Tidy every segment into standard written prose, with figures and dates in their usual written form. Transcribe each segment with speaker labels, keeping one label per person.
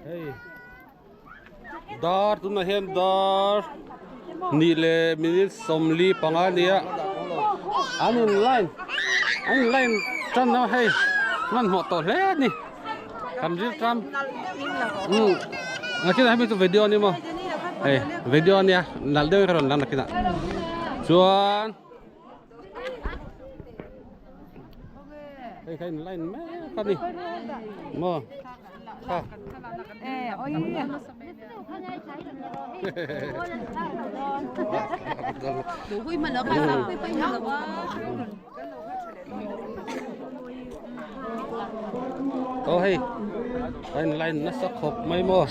Speaker 1: Hei dar tunah hian dar hnih leh minute 45 a nia an in line an in line tan a hei hmanhmawh tawh hle a ni kan ril tam umm nakinah hemi chu video a ni maw hei video a nia nalh deuhin ka rawn lan nakinah chuan. Hei kha in line mek a ni maw kha Aw hei a in line nasa khawp mai maw.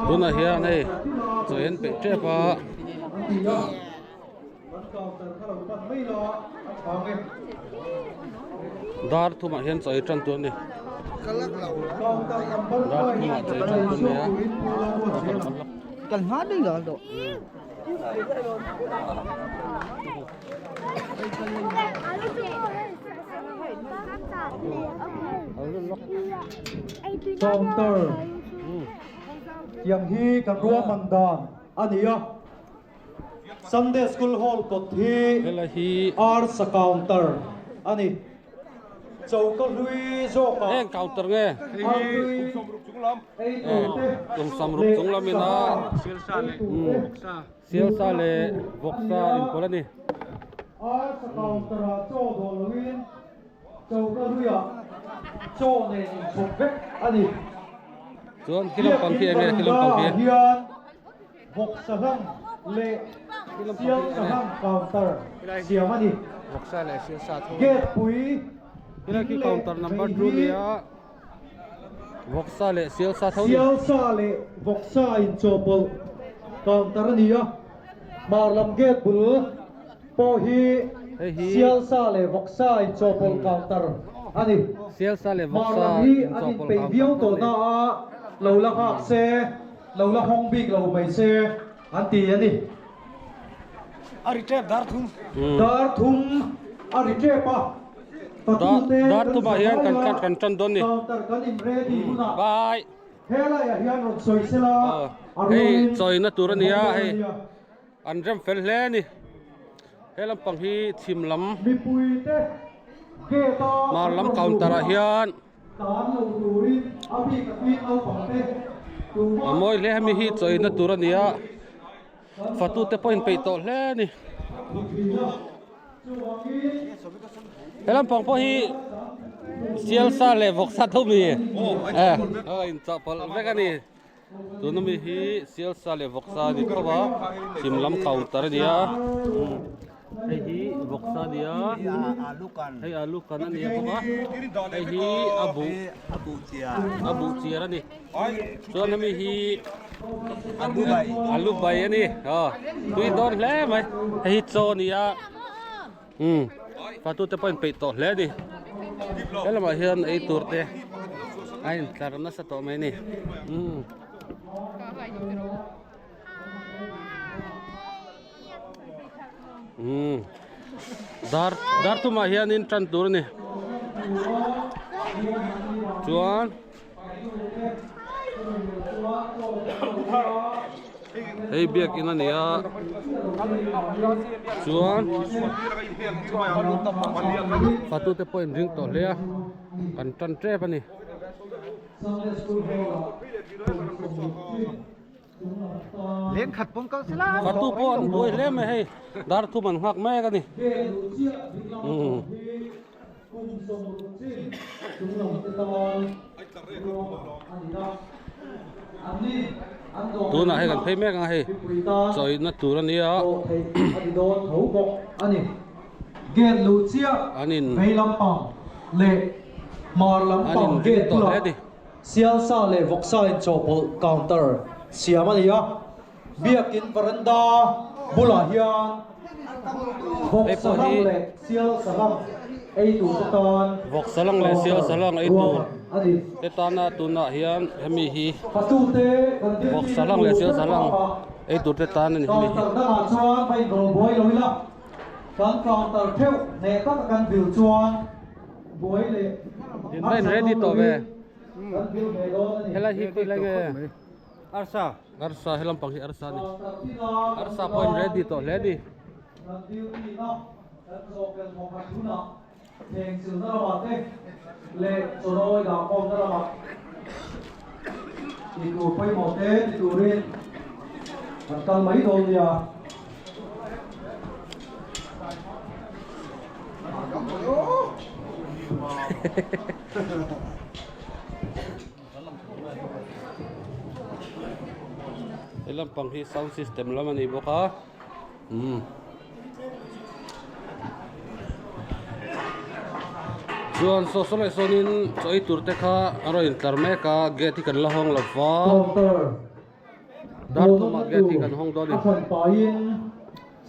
Speaker 1: Tunah hian hei chaw en peih tep a. Dar thumah hian chaw ei tan tur a ni. Dar thumah chaw ei tan tur a ni a.
Speaker 2: Counter tiang hi kan ruahman dan a ni a, Sunday School Hall kawt hi Arts counter a ni. Choka hlui zawkah
Speaker 1: Heng counter nge
Speaker 2: artui ei tur te
Speaker 1: kum samruk
Speaker 2: leh
Speaker 1: chung lamin a
Speaker 2: sangha ei tur te
Speaker 1: Sialsa leh vawksa inpawlh a ni.
Speaker 2: Arsa counter ah chaw dawh loin choka hluiah chaw nen inchhawp vek a ni.
Speaker 1: Chuan khi lampang khi enge khi lampang khi?
Speaker 2: Biakin hian vawksa hlang leh sialsa hlang counter siam a ni.
Speaker 3: Vawksa leh sialsa tho.
Speaker 2: Gate pui
Speaker 1: Khilai khi
Speaker 2: ding leh
Speaker 1: counter number
Speaker 2: vei
Speaker 1: 2
Speaker 2: hi
Speaker 1: nia Vawksa leh sialsa tho ni.
Speaker 2: Sialsa leh vawksa inchawhpawlh counter a ni a, hmar lam gate bul pawh hi
Speaker 1: Hei hi
Speaker 2: sialsa leh vawksa inchawhpawlh counter a ni.
Speaker 1: Sialsa leh
Speaker 2: Hmar
Speaker 1: vawksa
Speaker 2: lam hi an
Speaker 1: inchawhpawlh
Speaker 2: inpeih
Speaker 1: counter
Speaker 2: viau
Speaker 1: tho
Speaker 2: tawh
Speaker 1: ni.
Speaker 2: na a, lo la nghak se, lo la hawng bik lo mai se an ti a ni.
Speaker 3: A ri tep dar thum.
Speaker 2: Dar thum a ri tep a. Fatute
Speaker 1: Dar
Speaker 2: kan
Speaker 1: thumah hian kan
Speaker 2: zavaia
Speaker 1: kan tan dawn ni.
Speaker 2: counter kan in ready hunah
Speaker 1: Bye.
Speaker 2: helaiah hian rawn sawi sela a
Speaker 1: Hei
Speaker 2: rualin
Speaker 1: chawina tur a
Speaker 2: kan
Speaker 1: nia
Speaker 2: hawng dawn
Speaker 1: hei
Speaker 2: a nia.
Speaker 1: an rem fel hle a ni. He lampang hi chhim lam
Speaker 2: Mipuite gate a
Speaker 1: hmar
Speaker 2: kan
Speaker 1: lam
Speaker 2: rawn luh
Speaker 1: counter ah
Speaker 2: hunah
Speaker 1: hian
Speaker 2: tan lo turin a bik takin naupangte tumah
Speaker 1: a mawi hle hemi
Speaker 2: tan
Speaker 1: hi
Speaker 2: lo
Speaker 1: chawina
Speaker 2: tur
Speaker 1: tur a
Speaker 2: a
Speaker 1: nia.
Speaker 2: ni.
Speaker 1: Fatute pawh in peih tawh hle a ni. He lampang pawh hi sialsa leh vawksa tho mi eh a inchahpawlh vek a ni. Tuna mi hi sialsa leh vawksa a ni tho a, chhim lam counter a ni a. Hei hi vawksa a ni a, hei alu kan a ni bawk a, hei hi a buh a buh chiar a ni. Chuan hemi hi alu bai a ni aw tui dawn hle mai hei hi chaw a ni a umm fatute pawh a inpeih tawh hle a ni he lamah hian ei tur te a intlar nasa tawh mai a ni umm. Umm dar dar thumah hianin tan tur a ni chuan. Hei biakin a ni a chuan fatute pawh in ring tawh hle a kan tan tep a ni. Fatu pawh an buai hle mai hei dar thum an nghak mek a ni. Tunah hei kan phei mek ang hei chawihna tur a nia an in an in ring tawh hle a ni.
Speaker 2: Sialsa leh vawksa inchawhpawlh counter siam a ni a. Biakin veranda bulah hian vawk salang leh sial salang ei tur te tan
Speaker 1: Vawk salang leh sial salang ei tur
Speaker 2: ruahman a ni.
Speaker 1: te tana tunah hian hemi hi
Speaker 2: Fatute kan
Speaker 1: vawk
Speaker 2: duty
Speaker 1: salang leh
Speaker 2: tur
Speaker 1: sial
Speaker 2: ber
Speaker 1: salang
Speaker 2: bakah
Speaker 1: ei tur te tan a ni hemi hi.
Speaker 2: counter dangah chuan va inrawl buai lo ila. Kan counter theuh hneh taka kan vil chuan buai leh
Speaker 1: Din ready tawh ve.
Speaker 2: Kan vil ve dawn a ni.
Speaker 1: Helai hi khawi lai nge?
Speaker 3: Arsa.
Speaker 1: Arsa he lampang hi arsa a ni. Arsa pawh in ready tawh hle a ni.
Speaker 2: Kan duty na kan zawh fel thawk khat hunah thleng chilna ramah te leh chawnawi dahkhawmna ramah tih tur pawimawh te ti turin kan kal mai dawn nia.
Speaker 1: He lampang hi sound system lam a ni bawk a umm chuan saw saw leh sawnin chaw ei tur te kha a rawn intlar mek a gate hi kan la hawng lo va dar thumah gate hi kan hawng dawn a ni.
Speaker 2: A hran pahin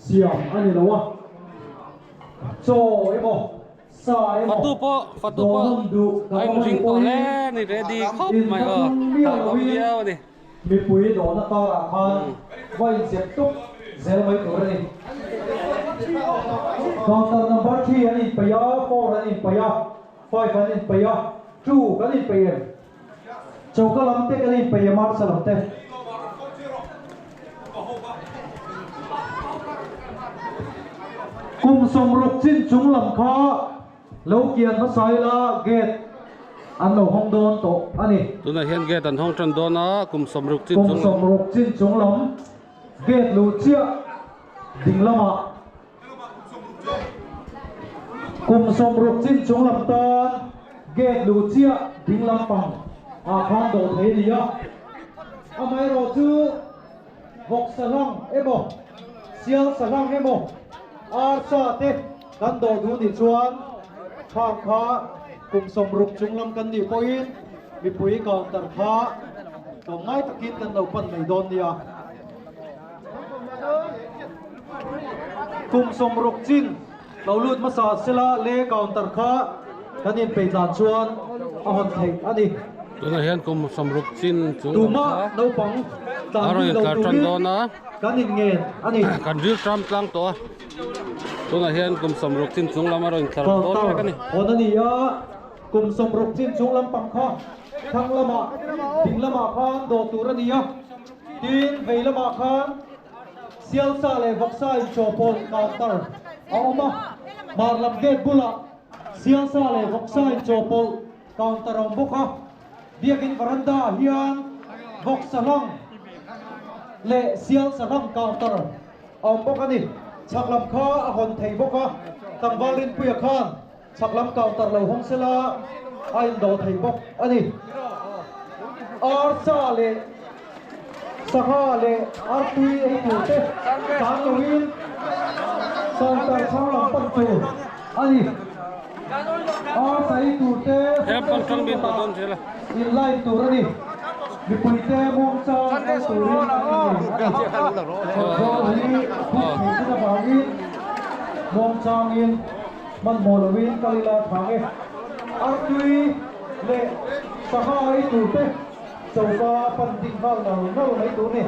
Speaker 2: siam a ni lo a chaw emaw Sa emaw
Speaker 1: Fatu pawh fatu pawh
Speaker 2: dawhnawn duh
Speaker 1: a
Speaker 2: kan awm
Speaker 1: inring tawh
Speaker 2: pawhin
Speaker 1: hle a ni ready khawp mai aw
Speaker 2: inthlahrung miah
Speaker 1: thah awm
Speaker 2: loin
Speaker 1: viau a ni.
Speaker 2: Mipui dawhna karah khan va inzep tawp zel mai tur a ni. Counter number 3 an inpeih a, 4 an inpeih a, 5 an inpeih a, 2 kan inpeih em? Choka lam te kan inpeih em arsa lam te? Kum 60 chin chung lam kha lo kian hmasa ila gate an lo hawng dawn tawh a ni.
Speaker 1: Tunah hian gate an hawng tan dawn a, kum 60 chin
Speaker 2: chung lam. Kum 60 chin chung lam gate luh chiah ding lamah Kum 60 chin chung lam tan gate luh chiah ding lampang ah khan dawh thei a ni a. Amaherawh chu vawk sahlang emaw sial sahlang emaw arsa te kan dawh duh nih chuan khang kha kum 60 chung lam kan nih pawhin mipui counter kha tlawmngai takin kan lo pan mai dawn nia. Kum 60 chin lo lut hmasa sela le counter kha kan inpeih tlan chuan a hawn theih a ni.
Speaker 1: Tunah hian kum 60 chin chung lam
Speaker 2: Tumah
Speaker 1: kha
Speaker 2: naupang tlan
Speaker 1: a rawn
Speaker 2: bik lo
Speaker 1: intlar tan
Speaker 2: turin
Speaker 1: dawn a.
Speaker 2: kan inngen a ni.
Speaker 1: Kan ril tram tlang tawh a. Tunah hian kum 60 chin chung lam a rawn intlar dawn
Speaker 2: Counter
Speaker 1: mek a ni.
Speaker 2: hawn a ni a, kum 60 chin chung lampang kha thlang lamah ding lamah khan dawh tur a ni a. Tin, vei lamah khan Sialsa leh Vawksa inchawhpawlh counter a awm a, hmar lam gate bulah Sialsa leh Vawksa inchawhpawlh counter a awm bawk a. Biakin veranda ah hian Vawksa hlang leh Sialsa hlang counter a awm bawk a ni. Chhak lam kha a hawn thei bawk a, tlangval Rinpuia khan Chhak lam counter lo hawng sela a indawh thei bawk a ni. Arsa leh sangha leh artui ei tur te tan loin counter chhang lam pan tur a ni. Arsa ei tur te in line tur a ni. Mipui te muangchang kal turin an innei a ni. Kawtzawl hi huk thei deuh avangin muangchangin Hmanhmawh loin kal ila thang e. Artui leh sangha ei tur te choka pan ding nghal nal nal mai tur ni.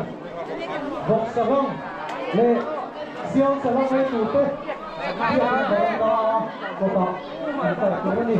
Speaker 2: Vawk sahlang leh sial sahlang ei tur te biakin veranda kawtah an kal tur a ni.